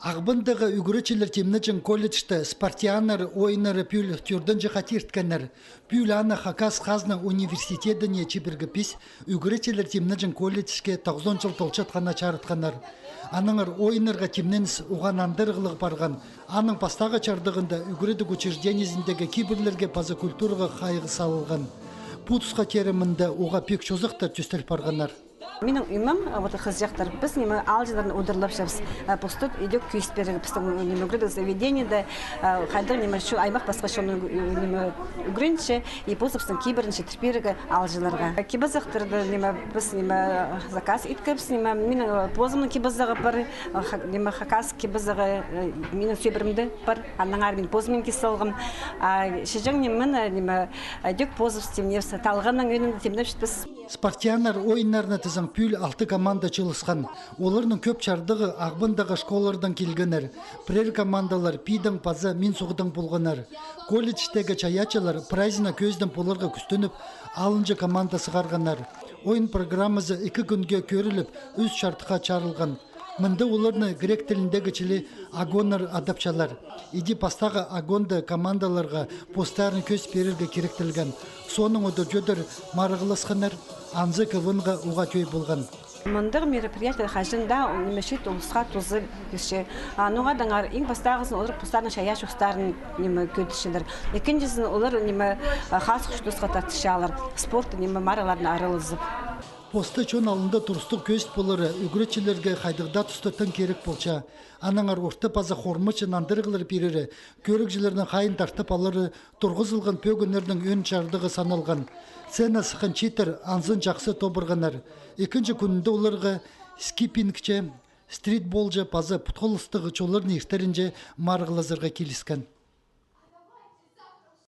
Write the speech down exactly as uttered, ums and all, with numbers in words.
Ағбандағы ӱгретчілер тимнеҷең колледжте «Спартианнар» ойыннары пӱӱл тӧртінҷі хати ирткеннер. Пӱӱл аны Хакас хазна университедіне чибіргі пис ӱгретчілер тимнеҷең колледжке тоғызон чыл толчатханына чарытханнар. Аннаңар ойыннарға тимненіс уғаа нандырығлығ парған. Аның пастағы чардығында ӱгредіг учреждениезіндегі кибірлерге паза культураға хайығ салылған. Пу тусха тееремінде уғаа пик чозахтар тӧстел парғаннар. Минің ӱмім, а, вот хызыҷахтар, піс, ниме, аалҷыларны удурлапчабыс, а, постап идӧк кӧзіт пирерге пістің, ниме, ӱгредіг заведениеде, а, хайдағ, ниме, чо-, аймах пасха чонның, ниме, ӱгренче, и позыбыстың кибірін читір пирерге аалҷыларға. Кип-азахтарды, ниме, піс, ниме, заказ иткебіс, ниме, минің, а, позымның кип-азағы пар, а, ха-, ниме, хакас кип-азағы, э, минің сӧбіремде пар, аннаңар мин позымның кис салғам. А, чіҷең, ниме, ниме, идӧк позыбыс тимнебіс, талғанның ӧӧнінде тимнепчетпіс. «Спартианнар» ойыннарына тізең пӱӱл алты команда чыылысхан. Оларның кӧп чардығы Ағбандағы школалардаң килгеннер. Пірер командалар пиидең паза Мин суғдаң полғаннар. Колледжтегі чайаачылар прайзына кӧзідім поларға кӱстеніп, алынҷа команда сығарғаннар. Ойын программазы ікі кӱнге кӧріліп, ӱс чардыхха чарылған. Мында оларны грек тіліндегі чіли агоннар адапчалар. Иди пастағы агонда командаларға постарын кӧзіт пирерге киректелген. Соонаң удур-чӧдір марығласханнар, анзы КВН-ға уғаа тӧӧй полған. Мындағ мероприятие хаҷан даа, ниме, чиит улусха туза кірче. А, ноға даңар, иң пастағызын олар постарының чайаачы устарын, ниме, кӧдірчелер. Ікінҷізін олар, ниме, хазых чуртасха тартчалар. Спорт, ниме, марығларны аралазып. Поста чон алнында турыстығ кӧзіт полары ӱгретчілерге хайдағ даа туста тың кирек полча. Аннаңар орта паза хормачы нандырығлар пирері, кӧрігҷілернің хайиин тартып алары турғызылған пӧгіннернің ӧӧн чардығы саналған. Сцена сыххан чииттер анзын чахсы тобырғаннар. Ікінҷі кӱнінде оларға скиппингче, стритболҷа паза пут хооластығ чолларны иртерінҷе марығлазарға киліскен.